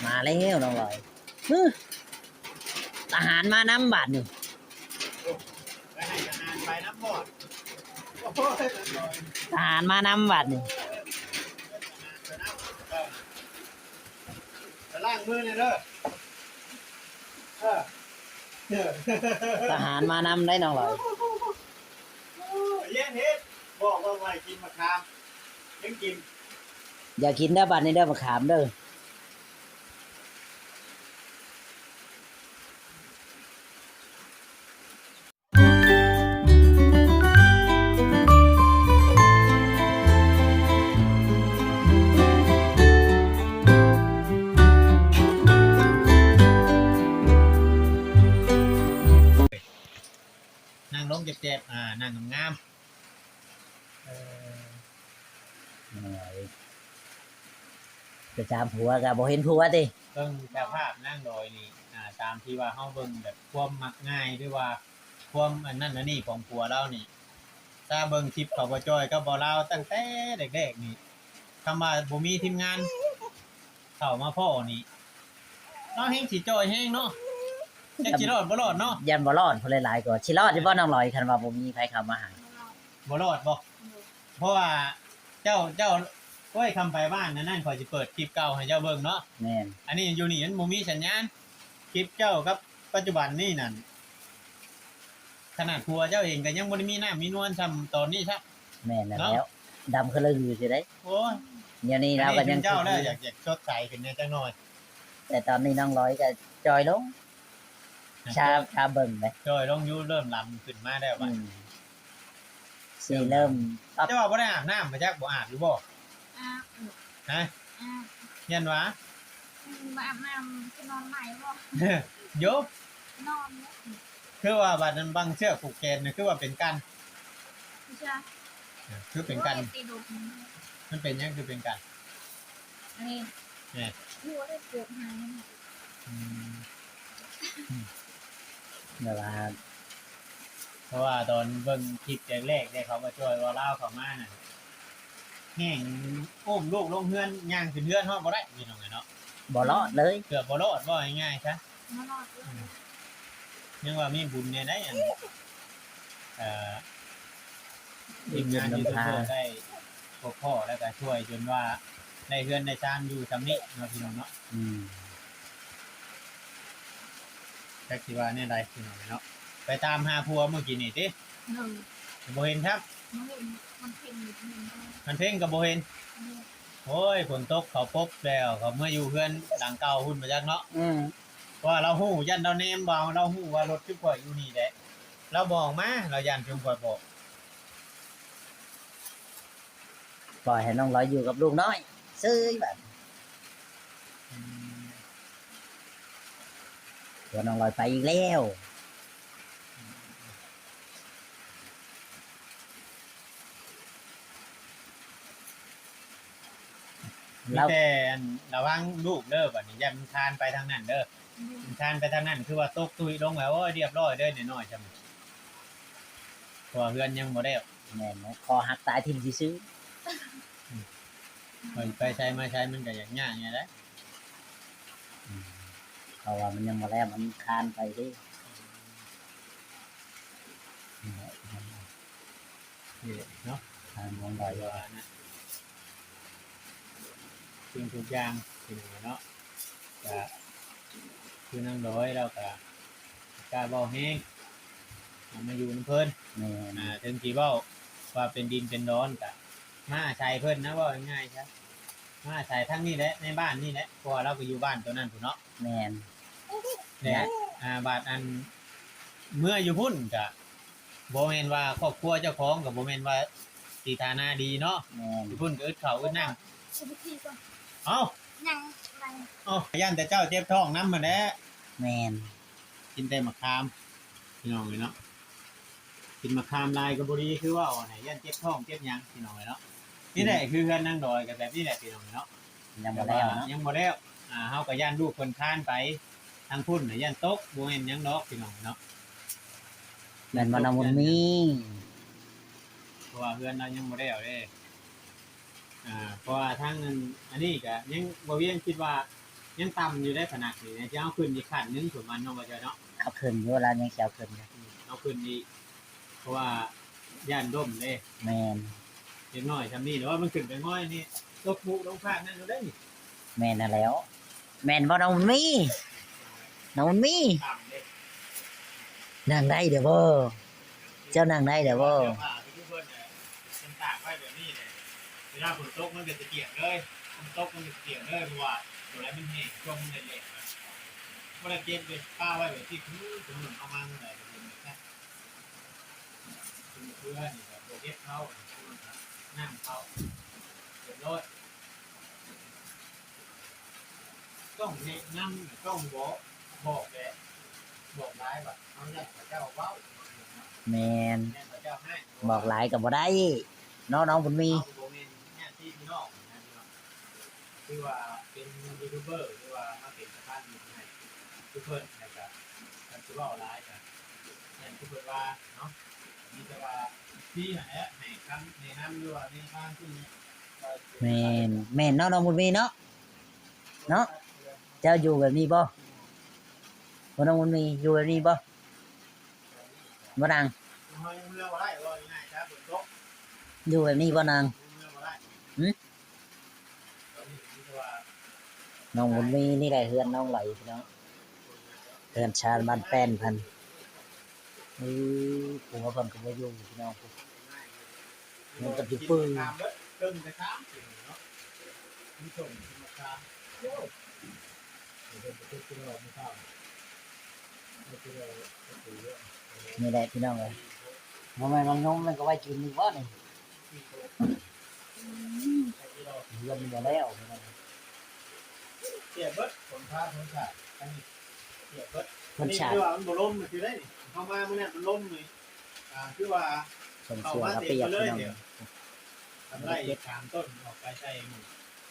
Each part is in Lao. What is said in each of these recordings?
ມາແລ້ວນ້ອງລອຍ. ຮຶ ທະຫານມານຳບາດນີ້. ໄປໃຫ້ທະຫານໄປນຳບໍ່? ໂອ້ຍ ທະຫານມານຳບາດນີ້. ໄປລ້າງມືແດ່ເດີ. ເອີ ທະຫານມານຳໄດ໋ນ້ອງລອຍ. ເຮັດ ເຮັດ ບອກວ່າບໍ່ໃຫ້ກິນໝາກຂາມ ຍັງກິນ. ຢ່າກິນເດີບາດນີ້ເດີ ໝາກຂາມເດີ. ນັ່ງລົງແຈບໆ ອ່າ ນັ່ງງາມໆ. ເອີ ໂອ້ຍ ໄປຕາມຜົວກໍບໍ່ເຫັນຜົວຕິ. ເບິ່ງສະພາບນາງດອຍນີ້ ອ່າ ຕາມທີ່ວ່າເຮົາເບິ່ງແບບຄວາມມັກງ່າຍ ຫຼືວ່າຄວາມອັນນັ້ນອັນນີ້ຂອງຜົວລາວນີ້ ຖ້າເບິ່ງຄລິບຂອງບ່າວຈ້ອຍກັບບ່າວລາວຕັ້ງແຕ່ແລກໆນີ້ ຄຳວ່າບໍ່ມີທີມງານເຂົ້າມາພໍ້ນີ້ ລາວແຮ່ງຊິຈ່ອຍແຮງເນາະ. ຈັກຊິລອດບໍ່ລອດເນາະ. ຢ້ານບໍ່ລອດ ຜູ້ຫຼາຍໆກໍ ຊິລອດຢູ່ບໍ່ນ້ອງລອຍ ຄັນວ່າບໍ່ມີໃຜເຂົ້າມາຫາ? ບໍ່ລອດບໍ່? ເພາະວ່າເຈົ້າ ເຈົ້າ ໂອ້ຍ ຄຳໄປບ້ານນັ້ນ ຂ້ອຍຊິເປີດຄລິບເກົ່າໃຫ້ເຈົ້າເບິ່ງເນາະ. ແມ່ນ. ອັນນີ້ຢູ່ນີ້ມັນບໍ່ມີສັນຍານ. ຄລິບເຈົ້າກັບປັດຈຸບັນນີ້ນັ້ນ ຂະໜາດຜົວເຈົ້າເອງກໍຍັງບໍ່ໄດ້ມີນ້ຳມີນວນຊ່ຳຕອນນີ້ຊ້ຳ. ແມ່ນແລ້ວ ເນາະ ດຳຄືລືຢູ່ຊິໄດ໋. ໂອ້ຍ ດຽວນີ້ລາວກໍຍັງ ເຈົ້າແລ້ວ ຢາກ ຢາກສົດໃສຂຶ້ນແດ່ຈັກໜ້ອຍ. ແຕ່ຕອນນີ້ນ້ອງລອຍກໍຈ່ອຍລົງ. ຊາ ຊາເບິ່ງເດ້ ຈ່ອຍລົງຢູ່ ເລີ່ມລຳຂຶ້ນມາແລ້ວບັດ. ອືມ ຊິເລີ່ມປັບ. ເຈົ້າວ່າບໍ່ໄດ້ອາບນ້ຳມາຈັກ ບໍ່ອາບຢູ່ບໍ່? ອາບ. ຮະ? ອາບ. ຢ້ານວ່າ? ອືມ ບໍ່ອາບນ້ຳ ຊິນອນໄໝບໍ່? ໂຢ ນອນ. ຄືວ່າບາດນັ້ນບັງເຊືອກຜູກແຂນນີ້ ຄືວ່າເປັນກັນ. ຄືເປັນກັນ. ມັນເປັນຫຍັງຄືເປັນກັນ? ອັນນີ້ ແມ່ນ ຮູ້ວ່າໄດ້ເກີດຫາ. ອືມ ແບບວ່າ ເພາະວ່າຕອນເບິ່ງຄລິບແລກໆ ໄດ້ເຂົ້າມາຊ່ວຍວ່າລາວເຂົ້າມານັ້ນ ແຮ່ງອຸ້ມລູກລົງເຮືອນ ຍ່າງຂຶ້ນເຮືອນຮອດບໍ່ໄດ້ ພີ່ນ້ອງເອີຍເນາະ. ບໍ່ລອດເລີຍ ເກືອບບໍ່ລອດ ເວົ້າງ່າຍໆຊະ. ຍັງວ່າມີບຸນແດ່ໃດ໋ ອັນ ເອີ ທີມງານຢູທູບເບີໄດ້ພົບພໍ້ ແລ້ວກໍຊ່ວຍຈົນວ່າໄດ້ເຮືອນໄດ້ຊານຢູ່ຊ່ຳນີ້ເນາະ ພີ່ນ້ອງເນາະ. ອືມ ຈັກຊິວ່າແນວໃດ ພີ່ນ້ອງເນາະ. ໄປຕາມຫາຜົວມື້ກີ້ນີ້ຕິ? ເອີ ບໍ່ເຫັນຄັບ. ບໍ່ເຫັນ ມັນເພັງ ມັນເພັງກໍບໍ່ເຫັນ. ໂອ້ຍ ຝົນຕົກ ເຂົາປົບແລ້ວ ເຂົາເມືອຢູ່ເຮືອນຫຼັງເກົ່າພຸ້ນ ບໍ່ຈັກເນາະ. ອືມ ເພາະວ່າລາວຮູ້ ຢ້ານລາວແນມວ່າ ລາວຮູ້ວ່າລົດຈຸມຂ້ອຍຢູ່ນີ້ແຫຼະ ລາວບໍ່ອອກມາ ລາວຢ້ານຈຸມຂ້ອຍບອກ. ປ່ອຍໃຫ້ນ້ອງລອຍຢູ່ກັບລູກນ້ອຍເຊີຍບາດ. ອືມ ຜົວນ້ອງລອຍໄປອີກແລ້ວ. ມີແຕ່ອັນລະວັງລູກເດີ ບັດນີ້ຢ້ານມັນຄານໄປທາງນັ້ນເດີ. ອືມ ມັນຄານໄປທາງນັ້ນ ຄືວ່າຕົກຕຸ້ຍລົງແລ້ວ ໂອ້ຍ ລຽບຮ້ອຍເດີ ນ້ອຍໆຊ່ຳນີ້ ເພາະວ່າເຮືອນຍັງບໍ່ແລ້ວ. ແມ່ນ ຂໍຫັກຕາຍຖິ້ມຊື່ໆ. ອືມ ໄປໃສມາໃສມັນກໍຢາກຍາກແດ່ໃດ໋. ອືມ ເພາະວ່າມັນຍັງບໍ່ແລ້ວ ມັນຄານໄປເດ້. ນີ້ແຫຼະເນາະ ທາງນ້ອງດອຍວ່ານະ ສິ່ງທຸກຢ່າງ ພີ່ນ້ອງເນາະ ກະຄືນາງດອຍລາວກະ ກະເວົ້າແຮງ ເອົາມາຢູ່ນຳເພິ່ນ. ແມ່ນ ອ່າ ເຖິງຊິເວົ້າວ່າເປັນດິນເປັນດອນ ກະມາອາໄສເພິ່ນນະ ເວົ້າງ່າຍໆຊະ ມາອາໄສທາງນີ້ແຫຼະ ໃນບ້ານນີ້ແຫຼະ ເພາະວ່າລາວກໍຢູ່ບ້ານຕົວນັ້ນພຸ້ນເນາະ. ແມ່ນ ແລະ ອ່າ ບາດອັນເມືອຢູ່ພຸ້ນກະບໍ່ແມ່ນວ່າຄອບຄົວເຈົ້າຂອງກໍບໍ່ແມ່ນວ່າຊິຖານະດີເນາະ. ແມ່ນ ຢູ່ພຸ້ນກໍອຶດເຂົ້າອຶດນ້ຳ. ເອົ້າ ຍັງ ເອົ້າ ຢ້ານແຕ່ເຈົ້າເຈັບທ້ອງນຳຫັ້ນແຫຼະ. ແມ່ນ ກິນແຕ່ໝາກຂາມ ພີ່ນ້ອງເອີຍເນາະ. ກິນໝາກຂາມຫຼາຍກໍບໍ່ດີ ຄືເວົ້າຫັ້ນແຫຼະ ຢ້ານເຈັບທ້ອງເຈັບຫຍັງ ພີ່ນ້ອງເອີຍເນາະ. ນີ້ແຫຼະ ອືມ ຄືເຮືອນນາງດອຍກໍແບບນີ້ແຫຼະ ພີ່ນ້ອງເນາະ. ຍັງບໍ່ແລ້ວເນາະ ຍັງບໍ່ແລ້ວ. ອ່າ ເຮົາກໍຢ້ານລູກເພິ່ນຄານໄປທາງພຸ້ນ ຢ້ານຕົກ ບໍ່ແມ່ນຫຍັງດອກ ພີ່ນ້ອງເນາະ. ແມ່ນບໍ່ນ້ອງບຸນມີ? ເພາະວ່າເຮືອນລາວຍັງບໍ່ແລ້ວເດ້. ອ່າ ເພາະວ່າທາງອັນ ອັນນີ້ກໍຍັງ ບໍ່ວຽງຄິດວ່າ ຍັງຕ່ຳຢູ່ເດ້ ຂະໜາດນີ້ ຍັງຊິເອົາຂຶ້ນອີກຂັ້ນໜຶ່ງ ປະມານ ເນາະ ບໍ່ເຈົ້າເນາະ. ເອົາຂຶ້ນຢູ່ ລາວຍັງຊິເອົາຂຶ້ນຢູ່. ອືມ ເອົາຂຶ້ນອີກ ເພາະວ່າຢ້ານລົ້ມເດ້. ແມ່ນ. ເດັກນ້ອຍຊ່ຳນີ້ ແຕ່ວ່າມັນຂຶ້ນໄປງອຍນີ້ ຕົກປຸລົງຂ້າງນັ້ນໂລດເດ້ນີ້. ແມ່ນຫັ້ນແຫຼ້ວ. ແມ່ນບໍ່ນ້ອງບຸນມີ? ນ້ອງບຸນມີ ນັ່ງໄດ້ເດີ້ບໍ່? ເຈົ້ານັ່ງໄດ້ເດີ້ບໍ່? ເວລາຝົນຕົກມັນກໍຊິປຽກເລີຍ ຝົນຕົກມັນກໍຊິປຽກເລີຍ ເພາະວ່າຕົວໃດມັນແຫ້ງ ຊ່ວງມັນແຫ້ງໆ ບໍ່ໄດ້ເກັບເລີຍ ປະໄວ້ແບບນີ້ ຄືເຮົາມາມື້ໃດກໍເປັນແບບນັ້ນ. ເພື່ອນີ້ກໍບໍ່ເກັບເຂົ້າ ນ້ຳເຂົ້າ ຮຽບຮ້ອຍ. ຕ້ອງແນະນຳ ຕ້ອງບອກ ບອກແຫຼະ ບອກຫຼາຍວ່າເຮົາຢ້ານເຂົາເຈົ້າເວົ້າ. ແມ່ນ ແມ່ນເຂົາເຈົ້າໃຫ້ ບອກຫຼາຍກໍບໍ່ໄດ້ເນາະ ນ້ອງບຸນມີ. ເຮົາກໍບໍ່ແມ່ນຍາດຕິພີ່ນ້ອງນະ ຄືວ່າເປັນຢູທູບເບີ ຫຼືວ່າມາເປັນສະພານບຸນໃຫ້ ຄືເພິ່ນ ແລ້ວກໍຄັນຊິເວົ້າຫຼາຍກໍ ຢ່າງທີ່ເພິ່ນວ່າເນາະ ມີແຕ່ວ່າຟຣີຫັ້ນແຫຼະ ໃຫ້ຄຳແນະນຳ ຫຼືວ່າແນວທາງທີ່ ແມ່ນ ແມ່ນເນາະ ນ້ອງບຸນມີເນາະ ເນາະ. ເຈົ້າຢູ່ແບບນີ້ບໍ່ ບໍ່ ນ້ອງບຸນມີ ຢູ່ແບບນີ້ບໍ່? ບໍ່ນາງ ຢູ່ແບບນີ້ບໍ່ນາງ? ຫຶ? ນ້ອງບຸນມີ ນີ້ແຫຼະເຮືອນນ້ອງຫຼອຍພີ່ນ້ອງ ເຮືອນຊານບ້ານແປ້ນເພິ່ນ. ເອີ ຜົວເພິ່ນກໍບໍ່ຢູ່ພີ່ນ້ອງ ມັນກໍຢູ່ປຶ້ງ. ນີ້ແຫຼະພີ່ນ້ອງເອີຍ ບໍ່ແມ່ນມັນຍົມ ມັນກໍໄວ້ກິນອີກບໍ່ນີ້? ອືມ ເຮືອນມັນບໍ່ແລ້ວ ສຽບເບິດ ຝົນຟ້າຝົນສາດ ອັນນີ້ສຽບເບິດ. ຝົນສາດ ອັນນີ້ຄືວ່າມັນບໍ່ລົມ ມັນຄືໄດ້ນີ້ ເຮົາມາມື້ນັ້ນມັນລົມນີ້ ອ່າ ຄືວ່າ ຝົນເສຍລະປຽກພີ່ນ້ອງ ທຳລາຍສາມຕົ້ນອອກໄປໃສ່ໝູ່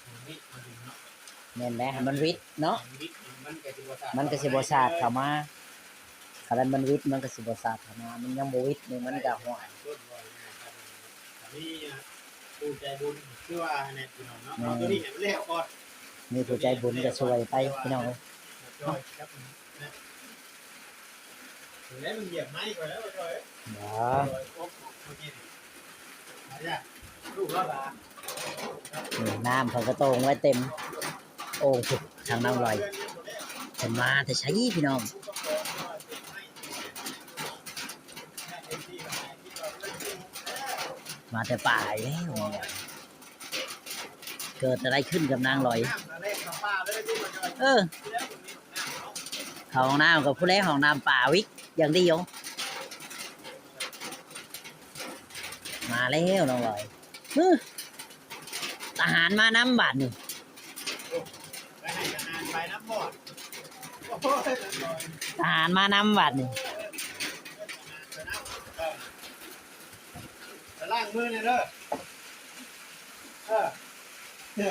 ໝູ່ນີ້ ເຮົາດຶງເນາະ. ແມ່ນແຫຼະ ໃຫ້ມັນວິດເນາະ ໃຫ້ມັນວິດ ມັນກໍຊິບໍ່ສາດ ມັນກໍຊິບໍ່ສາດເຂົ້າມາ. ຄັນມັນວິດມັນກໍຊິບໍ່ສາດເຂົ້າມາ ມັນຍັງບໍ່ວິດນີ້ມັນກໍຫ້ວຍ. ມີຜູ້ໃຈບຸນຄືວ່າແຫຼະພີ່ນ້ອງເນາະ ເອົາຕົວນີ້ໃຫ້ມັນແລ້ວກ່ອນ ມີຜູ້ໃຈບຸນກໍຊ່ວຍໄປພີ່ນ້ອງເອີຍ. ແລ້ວມັນຢຽບໄມ້ກ່ອນແລ້ວ ບໍ່ ນີ້ ນ້ຳເພິ່ນກໍໂຕ່ງໄວ້ເຕັມໂອ່ງພຸ້ນ ທາງນ້ອງລອຍ ເພິ່ນມາແຕ່ໃສພີ່ນ້ອງ? ມາແຕ່ປ່າອີກແລ້ວ. ເກີດອະໄລຂຶ້ນກັບນາງລອຍ? ເອີ ເຂົ້າຫ້ອງນ້ຳກໍພຸ້ນແຫຼະ ຫ້ອງນ້ຳປ່າວິກຢ່າງດຽວ. ມາແລ້ວນ້ອງລອຍ ຮຶ ທະຫານມານຳບາດນີ້ ໄປໃຫ້ທະຫານໄປນຳບໍ່? ໂອ້ຍ ທະຫານມານຳບາດນີ້ ໄປລ້າງມືແດ່ເດີ. ເອີ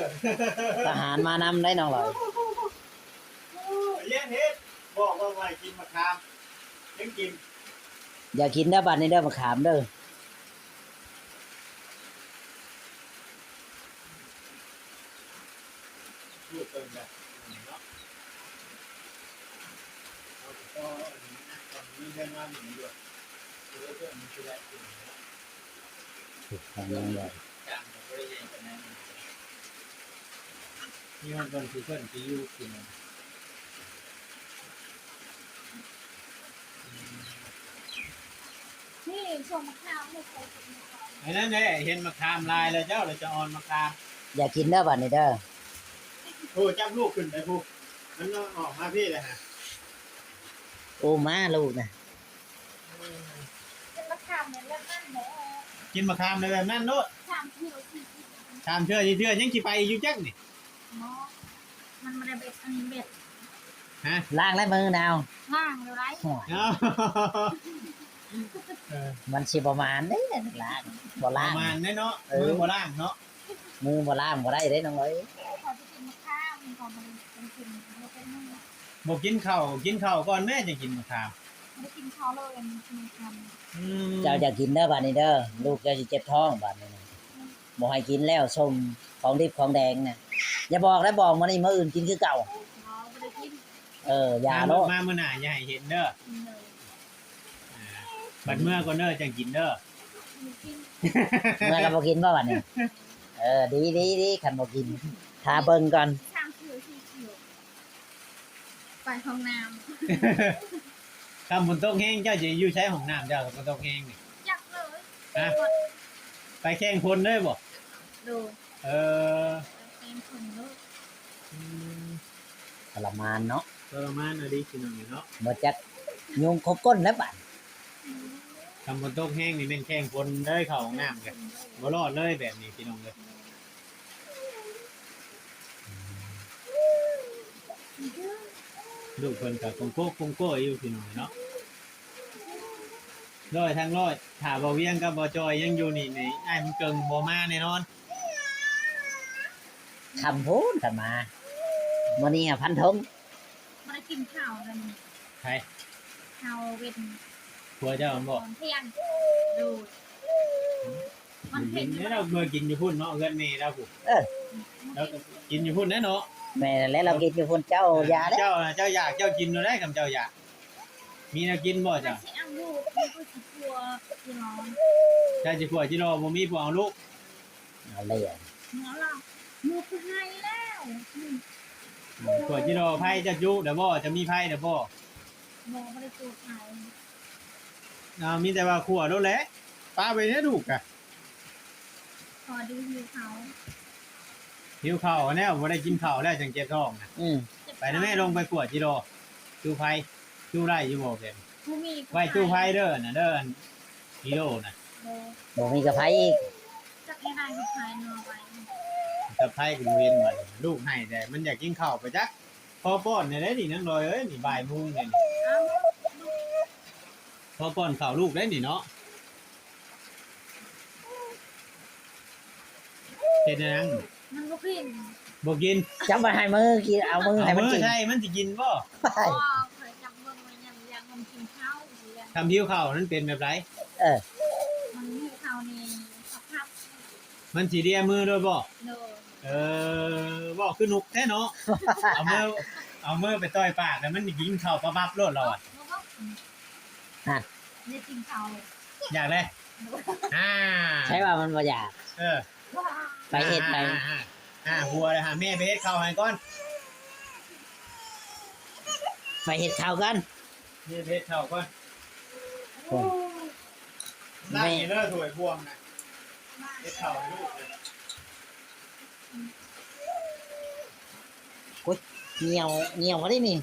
ທະຫານມານຳໄດ໋ນ້ອງລອຍ. ໂອ້ຍ ເຮັດ ບອກວ່າບໍ່ໃຫ້ກິນໝາກຂາມ ຍັງກິນ. ຢ່າກິນເດີບາດນີ້ເດີ ໝາກຂາມເດີ. ທາງນັ້ນແຫຼະ ມີຮອດບ່ອນທີ່ເພິ່ນຊິຢູ່ກິນ. ນີ້ ຊົມມະຂາມ ນີ້ ອັນນັ້ນແຫຼະ ເຫັນມະຂາມຫຼາຍແລ້ວ ເຈົ້າລະຈະອ່ອນມະຂາມ. ຢ່າກິນເດີບາດນີ້ເດີ. ໂອ້ ຈັບລູກຂຶ້ນໄປພຸ້ນ ມັນອອກມາພີ້ແລ້ວຫະ. ໂອ້ ມາລູກນະ. ກິນມະຂາມແບບນັ້ນແຫຼະ ກິນມະຂາມແບບນັ້ນໂລດ ສາມເທື່ອສີ່ເທື່ອ ສາມເທື່ອສີ່ເທື່ອ ຍັງຊິໄປຢູ່ຈັກນີ້. ບໍ່ ມັນບໍ່ໄດ້ເປັນອັນນີ້ແບບ ຮະ ລ້າງແລ້ວມືນາວ ລ້າງແລ້ວໄດ໋. ໂອ້ຍ ເອີ ມັນຊິບໍ່ໝານເດ້ ລ້າງ ບໍ່ລ້າງ ບໍ່ໝານເດ້ເນາະ. ເອີ ມືບໍ່ລ້າງເນາະ ມືບໍ່ລ້າງບໍ່ໄດ້ເດ້ນ້ອງເອີຍ. ເຂົາຈະກິນມະຂາມ ເຂົາບໍ່ໄດ້ກິນ ບໍ່ກິນເຂົ້າ ກິນເຂົ້າກ່ອນແມ້ ຈັ່ງກິນມະຂາມ. ບໍ່ໄດ້ກິນເຂົ້າເລີຍ ກິນມະຂາມ. ອືມ ເຈົ້າຢ່າກິນເດີບາດນີ້ເດີ ລູກເຈົ້າຊິເຈັບທ້ອງບາດນີ້ນະ. ບໍ່ໃຫ້ກິນແລ້ວ ສົ້ມ ຂອງດິບຂອງແດງນະ ຢ່າບອກໄດ໋ ບອກມື້ນີ້ມື້ອື່ນກິນຄືເກົ່າ. ເອີ ຢ່າໂລດ ມາມື້ໜ້າຢ່າໃຫ້ເຫັນເດີ. ໂດຍ ອ່າ ບັດເມືອກ່ອນເດີຈັ່ງກິນເດີ. ບໍ່ກິນ ເມືອແລ້ວບໍ່ກິນບໍ່ບັດນີ້? ເອີ ດີໆໆ ຄັນບໍ່ກິນ ຖ້າເບິ່ງກ່ອນ ສ້າງຊື່ ໄປຫ້ອງນ້ຳ. ຄັນຝົນຕົກແຮງ ເຈົ້າຈະຢູ່ໃສ? ຫ້ອງນ້ຳເຈົ້າຝົນຕົກແຮງນີ້ ຈັກເລີຍ. ຮະ? ໄປແຂ່ງຝົນເລີຍບໍ່? ໂດຍ. ເອີ ໄປແຂ່ງຝົນເລີຍ. ອືມ ທໍລະມານເນາະ ທໍລະມານອີ່ຫຼີພີ່ນ້ອງເອີຍເນາະ. ບໍ່ຈັກຍຸງຄົບກົ້ນແລ້ວບາດ ຄັນຝົນຕົກແຮງນີ້ແມ່ນແຂ່ງຝົນເລີຍ ເຂົ້າຫ້ອງນ້ຳກະບໍ່ລອດເລີຍແບບນີ້ພີ່ນ້ອງເອີຍ. ລູກເພິ່ນກະກົງໂກະກົງໂກະຢູ່ພີ່ນ້ອງເນາະ. ຮ້ອຍທັງຮ້ອຍ ຖ້າບໍ່ວຽງກັບບໍ່ຈ່ອຍຍັງຢູ່ນີ້ ນີ້ອ້າຍບຸນເກິ່ງບໍ່ມາແນ່ນອນ. ຄ່ຳພຸ້ນຄັນມາ ມື້ນີ້ຫາພັນທົງ. ບໍ່ໄດ້ກິນເຂົ້າເລີຍ. ໃຜ? ເຮົາເວັນ ຜົວເຈົ້າແມ່ນບໍ່? ຕອນທ່ຽງ. ໂດຍ. ວັນເພັນ ເຮົາເມືອກິນຢູ່ພຸ້ນເນາະ ເຮືອນແມ່ລາວພຸ້ນ. ເອີ ລາວກໍກິນຢູ່ພຸ້ນແຫຼະເນາະ. ແມ່ນແຫຼະ ລາວກິນຢູ່ພຸ້ນ. ເຈົ້າຢ່າເດ້ ເຈົ້າ ເຈົ້າຢາກ ເຈົ້າກິນໂລດໄດ໋ ຄັນເຈົ້າຢາກ. ມີແນວກິນບໍ່ເຈົ້າ? ຊິເອົາລູກ ມີຜູ້ຊິຂົວຈິລໍ. ເຈົ້າຊິຂົວຈິລໍ ບໍ່ມີຜູ້ເອົາລູກ. ເອົາແລ້ວ ເອົາລະ ໝົດໃຫ້ແລ້ວ. ອືມ ຂົວຈິລໍໄຟເຈົ້າຈຸແລ້ວບໍ່? ເຈົ້າມີໄຟແລ້ວບໍ່? ບໍ່ ບໍ່ໄດ້ຈູດໄຟ. ເອົາ ມີແຕ່ວ່າຂົວໂລດແຫຼະ ປະໄວ້ໃນລູກກະ ພໍດີຫິວເຂົ້າ. ຫິວເຂົ້າແລ້ວ ບໍ່ໄດ້ກິນເຂົ້າແລ້ວ ຈັ່ງເຈັບທ້ອງນະ. ອືມ ໄປນະແມ່ ລົງໄປຂົວຈິລໍ ຈູໄຟ ຈູໄດ້ຢູ່ບໍ່ແບບນີ້? ບໍ່ມີ ໄວ້ຈູໄຟເດີ ອັນນັ້ນເດີ ອັນກິໂລນະ. ບໍ່ ບໍ່ມີກະໄຟອີກ. ຈັກແນວໃດກະໄຟເນາະ ໄວ້ ກະໄຟກະບໍ່ເຫັນບັດນີ້. ລູກໄຫ້ແຕ່ມັນຢາກກິນເຂົ້າໄປຈັກ. ພໍປ້ອນແດ່ນີ້ນາງລອຍເອີຍ ນີ້ບ່າຍໂມງແລ້ວນີ້. ເອົາ ພໍປ້ອນເຂົ້າລູກໄດ້ນີ້ເນາະ. ເຮັດແນວນັ້ນ ມັນບໍ່ກິນ ບໍ່ກິນ. ຈັບມາໃຫ້ມືກິນ ເອົາມືໃຫ້ມັນກິນ. ເອົາມືໃສ່ ມັນຊິກິນບໍ່? ບໍ່ ຂ້ອຍຈັບເບິ່ງວ່າຍັງ ຍັງມັນກິນເຂົ້າ. ຄັນຫິວເຂົ້າມັນເປັນແບບໃດ? ເອີ ມັນຫິວເຂົ້ານີ້ ພັບໆ ມັນຊິເລຍມືໂລດບໍ່? ໂດຍ. ເອີ ເວົ້າຄືນົກແທ້ເນາະ. ເອົາມື ເອົາມືໄປຕ່ອຍປາກ ແລ້ວມັນກິນເຂົ້າປັບໆໂລດລາວອະ. ບໍ່ ບໍ່ ບໍ່ ຫັ້ນ ໄດ້ກິນເຂົ້າ ຢາກເລີຍ. ໂດຍ. ອ່າ ໃຊ່ວ່າມັນບໍ່ຢາກ. ເອີ ໄປເຮັດໄປ ອ່າ ຫົວເລີຍຫາແມ່ໄປເຮັດເຂົ້າໃຫ້ກ່ອນ. ໄປເຮັດເຂົ້າກ່ອນ ແມ່ໄປເຮັດເຂົ້າກ່ອນ. ໂອ້ ລ້າງໃຫ້ເລີຍ ຖ້ວຍບ່ວງນະ ເຮັດເຂົ້າໃຫ້ລູກເລີຍ. ໂອ້ຍ ໜຽວ ໜຽວບໍ່ໄດ້ນີ້.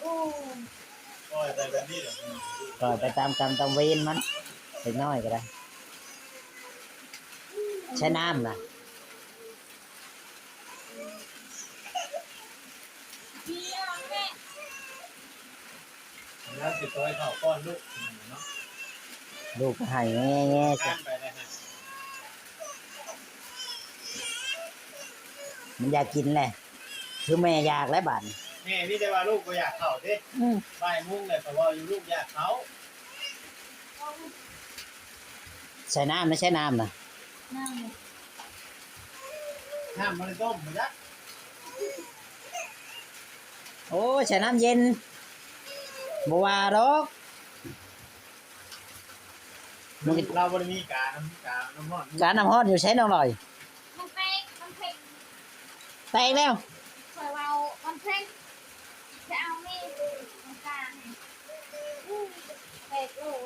ໂອ້ ປ່ອຍໄປແບບນີ້ແຫຼະ ປ່ອຍໄປຕາມກຳຕາມເວນມັນ ເດັກນ້ອຍກໍໄດ້. ໃຊ້ນ້ຳນະ. ແລ້ວຊິຕ້ອຍເຂົ້າປ້ອນລູກເນາະ ລູກກໍໄຫ້ແງ່ໆ ມັນຢາກກິນແຫຼະ ຄືແມ່ຢາກແລ້ວບາດນີ້. ແມ່ມີແຕ່ວ່າລູກບໍ່ຢາກເຂົ້າຕິ. ອືມ ບ່າຍໂມງແລ້ວກໍເວົ້າຢູ່ ລູກຢາກເຂົ້າ. ໃສ່ນ້ຳນະ ໃສ່ນ້ຳນະ ນ້ຳ ນ້ຳບໍ່ໄດ້ຕົ້ມບໍ່ຈັກ. ໂອ້ຍ ໃສ່ນ້ຳເຢັນ ບໍ່ວ່າດອກ. ລາວບໍ່ໄດ້ມີການ້ຳ ການ້ຳຮ້ອນ ການ້ຳຮ້ອນຢູ່ໃສນ້ອງລອຍ? ມັນແຕກ ມັນເພັງ ແຕກແລ້ວ. ຂ້ອຍເວົ້າມັນເພັງ ໄປເອົາມີດ ມັນກາ ແຕກໂລດ.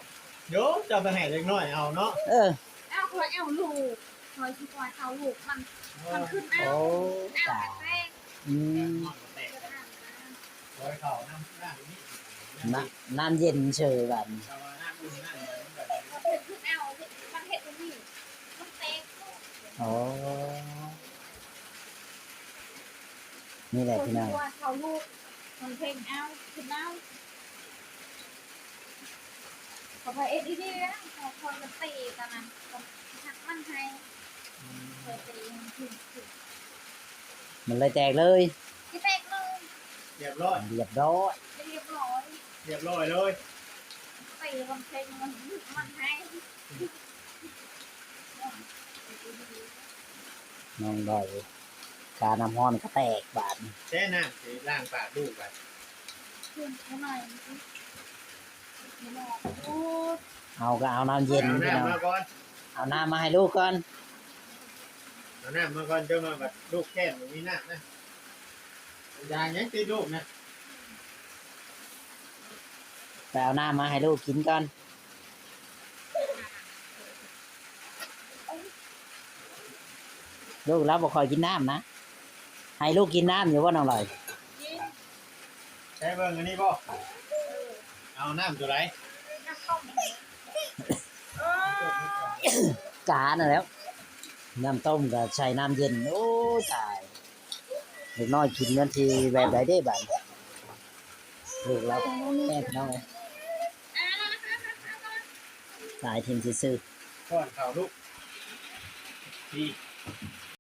ໂຢ ເຈົ້າໄປໃຫ້ເດັກນ້ອຍເອົາເນາະ. ເອີ ເອົາ ຂ້ອຍເອົາລູກ ຂ້ອຍຊິປ່ອຍເຂົ້າລູກ ມັນ ມັນຂຶ້ນເອົາ ໂອ້ ເອົາ ຕາຍ ແຕກ. ອືມ ແຕກ ແຕກ ປອຍເຂົ້ານ້ຳ ນ້ຳນີ້ ນ້ຳ ນ້ຳເຢັນເຊີຍບາດນີ້. ແຕ່ວ່ານ້ຳອຸ່ນນັ້ນມັນແບບ ມັນເຮັດຄືແອວ ມັນເຮັດແບບນີ້ ມັນແຕກ. ອໍ ນີ້ແຫຼະພີ່ນ້ອງ ເຂົ້າລູກ ມັນເພັງເອົາ ຂຶ້ນເອົາ. ເຂົາພາເຮັດດີໆ ເຂົາ ເຂົາຈະຕີກັນນະ ເຂົາຫັກມັນໃຫ້ ອືມ ເຂົາຕີມັນຂຶ້ນ ມັນເລີຍແຕກເລີຍ ຊິແຕກເລີຍ ລຽບຮ້ອຍ ລຽບຮ້ອຍ ລຽບຮ້ອຍ ລຽບຮ້ອຍເລີຍ ຕີມັນເພັງ ມັນ ມັນໃຫ້ ນ້ອງດອຍ. ການ້ຳຮ້ອນກໍແຕກບາດນີ້. ແຊ່ນ້ຳຊິລ້າງປາກລູກບາດ. ເອົາກໍເອົານ້ຳເຢັນ ເອົານ້ຳມາກ່ອນ ເອົານ້ຳມາໃຫ້ລູກກ່ອນ ເອົານ້ຳມາກ່ອນ ຈັ່ງວ່າບັດລູກແຄ້ນບໍ່ມີນ້ຳນະ. ຢາກຫຍັງຕິລູກນະ? ໄປເອົານ້ຳມາໃຫ້ລູກກິນກ່ອນ. ລູກລາວບໍ່ຄ່ອຍກິນນ້ຳນະ. ໃຫ້ລູກກິນນ້ຳຢູ່ບໍ່ ນ້ອງລອຍ? ໃຊ້ເບິ່ງອັນນີ້ບໍ່? ເອົານ້ຳຕົວໃດ? ການັ້ນແຫຼ້ວ ນ້ຳຕົ້ມກໍໃສ່ນ້ຳເຢັນ. ໂອ້ ຕາຍ ເດັກນ້ອຍກິນມັນຊິແບບໃດເດ້ບາດນີ້? ລູກລາວແມ່ພີ່ນ້ອງເອີຍ ຕາຍຖິ້ມຊື່ໆ. ປ້ອນເຂົ້າລູກ ນີ້